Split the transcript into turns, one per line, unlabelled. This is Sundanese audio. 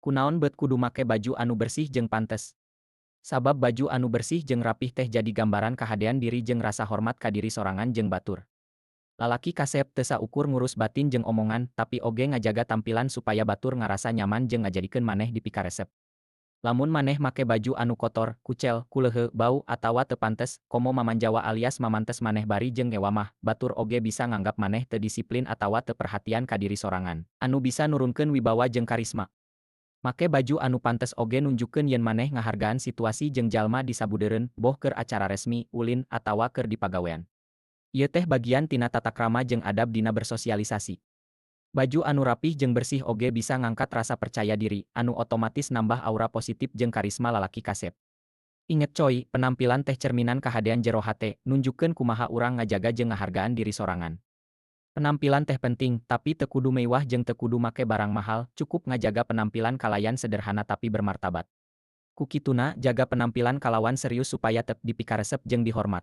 Kunaon bet kudu make baju anu bersih jeung pantes? Sabab baju anu bersih jeung rapih teh jadi gambaran kahadean diri jeung rasa hormat ka diri sorangan jeung batur. Lalaki kasep teu saukur ngurus batin jeung omongan, tapi oge ngajaga tampilan supaya batur ngarasa nyaman jeung ngajadikeun maneh dipikaresep. Lamun maneh make baju anu kotor, kucel, kulehe, bau, atawa teu pantes, komo mamanjawa alias mamantes maneh bari jeung ngewa mah, batur oge bisa nganggap maneh teu disiplin atawa teu perhatian ka diri sorangan, anu bisa nurunkeun wibawa jeung karisma. Make baju anu pantes oge nunjukkeun yen maneh ngahargaan situasi jeung jalma di sabudeureun, boh keur acara resmi, ulin, atawa keur dipagawean. Ieu teh bagian tina tata krama jeung adab dina bersosialisasi. Baju anu rapih jeung bersih oge bisa ngangkat rasa percaya diri, anu otomatis nambah aura positif jeung karisma lalaki kasep. Inget coy, penampilan teh cerminan kahadean jero hate, nunjukkeun kumaha urang ngajaga jeung ngahargaan diri sorangan. Penampilan teh penting, tapi teu kudu mewah jeung teu kudu make barang mahal, cukup ngajaga penampilan kalayan sederhana tapi bermartabat. Ku kituna, jaga penampilan kalawan serius supaya tetep dipikaresep jeung dihormat.